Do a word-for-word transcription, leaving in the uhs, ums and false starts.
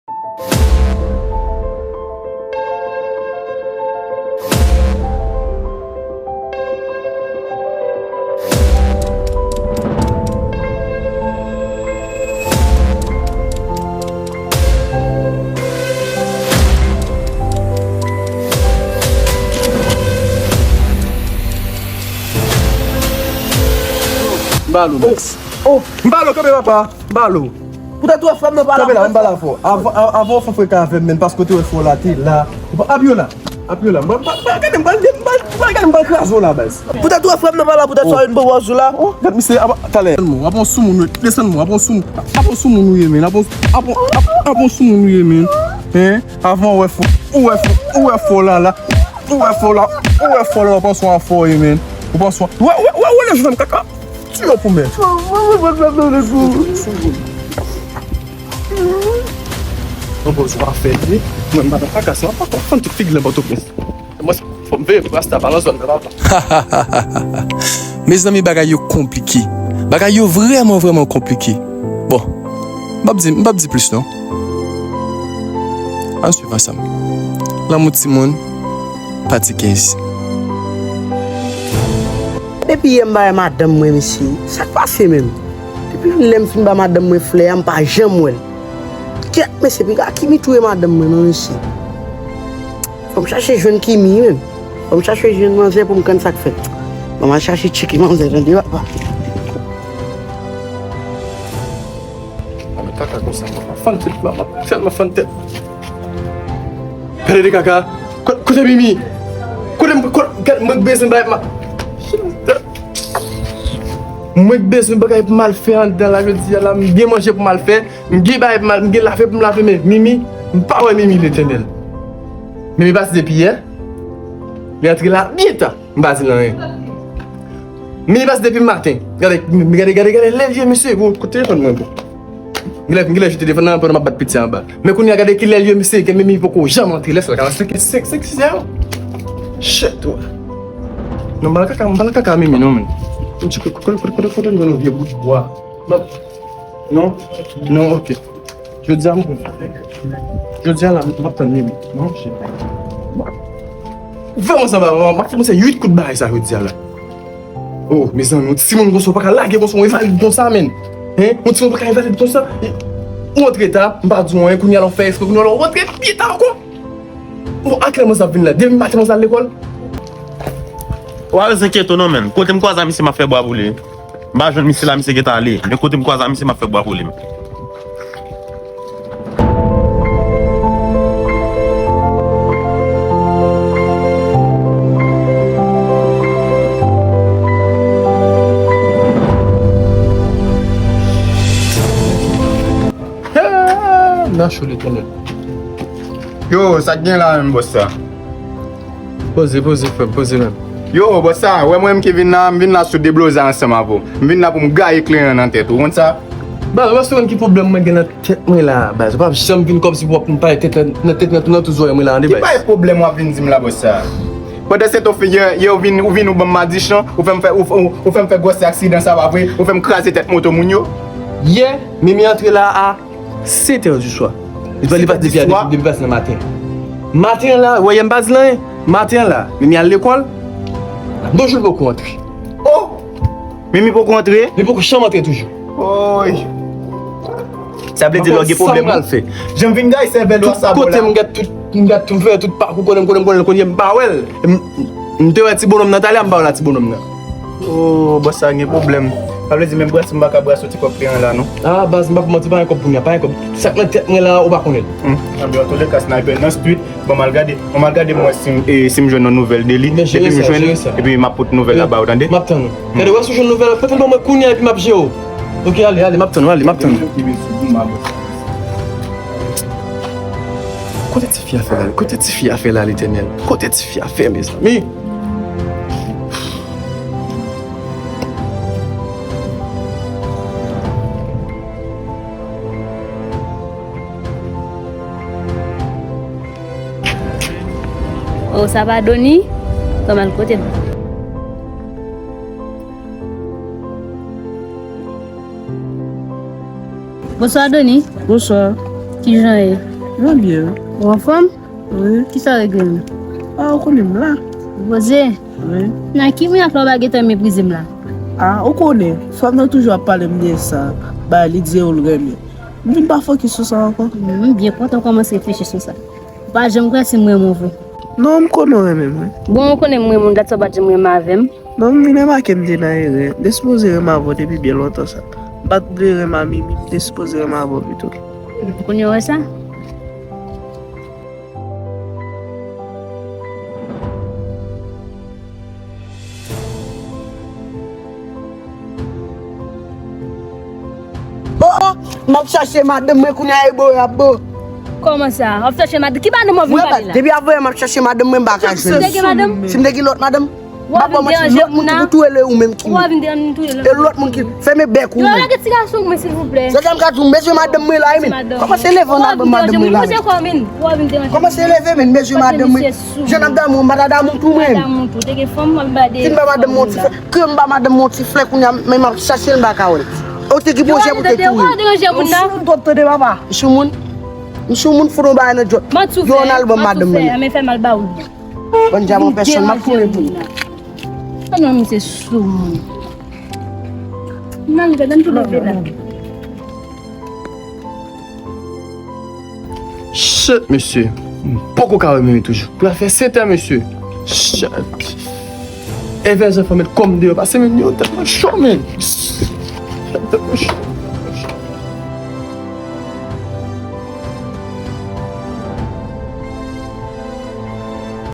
M ba l ou, Max. Oh, m ba l ou, kanpe papa. M ba l ou. Poutèt ou wè frè m nan pa la. Kanpe la, m pa la fò. Avan, avan, avan w fè freka avè m, menn, paske w te wè frè w la te la. Apyola. Apyola. M pral, m pral, gade, m pral, m pral, m pral, gade, m pral kraze w la, baz. Poutèt ou wè frè m nan pa la, poutèt sa, yon bon wòz ou la. Oh, gad misye, aba, talè. Desann mwen, aba yon soumoun, desann mwen, aba yon soumoun, aba yon soumoun ou ye, menn, aba yon, aba yon, aba yon soumoun ou ye, menn. Hein? Avan w wè frè, ou wè frè, ou wè frè w la, la. Ou wè frè w la, ou wè frè w la, w panse w a fò w ye, menn. Ou panse w a, wè, wè, wè, wè, lè jwenn kaka. Tiyo pou mèt. Mwen poze w afè li. Mwen m pa nan kaka sa, m pa konn fann tout figi nan Pòtoprens. Mwen fò m veye pou rasta pa nan zòn nan papa. Mezanmi, bagay yo konplike. Bagay yo vrèman, vrèman konplike. Bon, m p ap di, m p ap di plis non. Ann swiv ansanm. Lanmou timoun, pati kenz. Depi yè m pa wè madanm mwen, mesye. Sa k pase menm? Depi lè m fin ba madanm mwen flè a, m pa janm wè l. Kèt, mesye, piga Kimi touye madanm mwen, non, mesye. Fò m chache jwenn Kimi, menm. Fò m chache jwenn manzè pou m konn sa k fèt. Bon, m al chache tcheke manzè, tande, papa. A, men kaka konsa, m ap fann tèt la, m ap tèlman fann tèt. Pède de kaka. Ko-, kote Mimi? Kote m, ko-, gad, mwen bezwen bay ma-, mwen bezwen bagay pou m al fè anndan la, jodi a la, m gen manje pou m al fè, m gen bagay pou m al, m gen lave pou m lave, men Mimi, m pa wè Mimi, Letènèl. Mimi pati depi yè, li antre la byen ta. M pa di l anyen. Mini pase depi maten. Gade, gade, gade, gade lè l ye, mesye. Bon, kote telefòn mwen, bon. Gilè, gilè, jete telefòn nan, pandan m ap bat piti anba. Men kounye a, gade ki lè l ye, mesye. Gen Mimi poko janm antre. Lè sa, gade, senk, senk, senk, senk. Shit, wa. Non, m pa nan kaka, m pa nan kaka Mimi, non, men. Kote, kote, kote, kote, kote, kote, kote, vye bout bwa. Non, non, non, ok. Jodi a, m, jodi a la, m ap tann Mimi. Non, cheri. Ou fè mwen sa, m ap fè mwen se uit kout bagay sa jodi a la. Oh, mezanmi, yon timoun konsa, ou pa ka lage konsa, yon envalid konsa, menn. Hein? Yon timoun pa ka envalid konsa. Ou antre ta, m pa di w anyen, kounye a la, ou fè espre, kounye a la, ou antre pi ta ankò. Oh, a ki lè manzè ap vin la? Demen maten manzè al lekòl? Ou pa bezwen enkyete w non, menn. Kote m kwaze a misye, m ap fè bwa pou li. M pa jwenn misye la, misye gentan ale. Men kote m kwaze a misye, m ap fè bwa pou li. He, nan cho Letènèl. Yo, sa k gen la menm, bòs sa? Poze, poze, frè m, poze menm. Yo, bòs sa, wè mwen menm ki vin la, m vin la sou deblozay ansanm avè w. M vin la pou m gaye kleren nan tèt ou, ou konn sa? Baz, ou pa konn ki pwoblèm mwen gen nan tèt mwen la, baz. Ou p ap janm vin kòmsi pou w ap pale tèt nan, nan tèt nan, nan tout zòrèy mwen la, tande, baz. Ki bay pwoblèm w ap vin di m la, bòs sa? Pandan se tan, yè, yè ou vin, ou vin, ou ban m madichan, ou fè m fè, ou, ou, ou fè m fè gwòsè aksidan sa, pa vre? Ou fè m kraze tèt moto moun yo? Yè, Mimi antre la a sèt è di swa. Li pa, li pa depi a, depi, depi pase nan maten. Maten an la, wè, yè m pa di l anyen. Maten an la, Mimi al lekòl. Bonjou, l poko antre. Oh! Mimi poko antre? Li poko janm antre toujou. Oy! Sa vle di lè w gen pwoblèm, wi. Jan m vin gaye sèvèl ou a sa bò la. Tout kote m gad tout, m gad tout, m fè tout pakou konnen m, konnen m, konnen l, kounye a m pa wè l. M, m te wè ti bonòm nan talè a, m pa wè l a ti bonòm nan. Oh, bòs sa gen pwoblèm. Sa vle di menm brase m pa ka brase w ti kòb kleren la non. Ah, baz, m p ap manti, pa gen kòb pou m nan, pa gen kòb. Sa k nan tèt mwen la, ou pa konnen l. Hmm. Anben, antouleka, sniper nan street. Bon, m al gade, bon, m al gade m wè si m, e, si m jwenn yon nouvèl de li. Depi m jwenn, epi m ap pote nouvèl la ba ou, tande? M ap tann ou. Gade, wè si w jwenn nouvèl la, pote l ban mwen kounye a epi m ap jere w. Ok, ale, ale, m ap tann ou, ale, m ap tann ou. Kote tifi a fè la, kote tifi a fè la, Letènèl? Kote tifi a fè, mezanmi? Oh, sa pa Doni? Kòman l kote l? Bonswa, Doni. Bonswa. Kijan w ye? Mwen byen. Ou anfòm? Wi. Kisa w regle menm? A, ou konnen m la. Poze. Wi. Nan ki mirak la w pa gentan meprize m la? A, ou konnen, fanm nan toujou ap pale m de sa, bay li di l renmen. M vin pa fokis sou sa ankò. M byen kontan w kòmanse reflechi sou sa. Ou pa janm kwè si m renmen w vre. Non, m konnen w renmen m, wi. Bon, ou konnen m renmen w, dat sa w pa t janm renmen avè m. Non, m vin remake m te nan erè. M te sipoze renmen avè w depi byen lontan sa. M pa t vle renmen a Mimi, m te sipoze renmen avè w pito. Kounye a w wè sa? Oh, oh, m ap chache madanm mwen kounye a, e bo y ap bo. Kòman sa? W ap chache madanm? Ki madanm w ap vin pale la? Depi avanyè m ap chache madanm mwen, m pa ka jwenn. Ou te gen madanm? Si m te gen lòt madanm, m pa ba w manti, lòt moun ki pou touye l, e ou menm ki. Ou pa vin deranj m touye l. E lòt moun ki. Fèmen bèk ou menm. Yo, lage ti gason mwen, silvouplè. Se sa m ka di w, m bezwen madanm mwen la, wi, men. Kòmanse leve nan ban madanm mwen la, men. Kòmanse leve, men, m bezwen madanm mwen. Jan n ap damou, m pa ta damou tou mwen. Damou tou, te gen fanm, m ap ba de. Fin ba madanm mwen ti flè. Ke m ba madanm mwen ti flè kounye a, men m ap chache l, m pa ka wè l. Ou te ki pwojè pou te touye. Ou sou moun twòp tande, papa. M sou moun. M sou moun, fout yon bagay nan djòt. Yo, yon albòm madanm mwen. Men fè mal ba ou. Bann dyaman pèsòn, m ap tounen pou ou. A non, misye sou moun. Nan, li te dan tou leve la. Shit, mesye. M poko ka wè Mimi toujou. Pral fè sèt è, mesye. Shit. Evè zanfan met kòm deyò. Pase Mimi yo tèt mwen cho, men. Tèt mwen cho.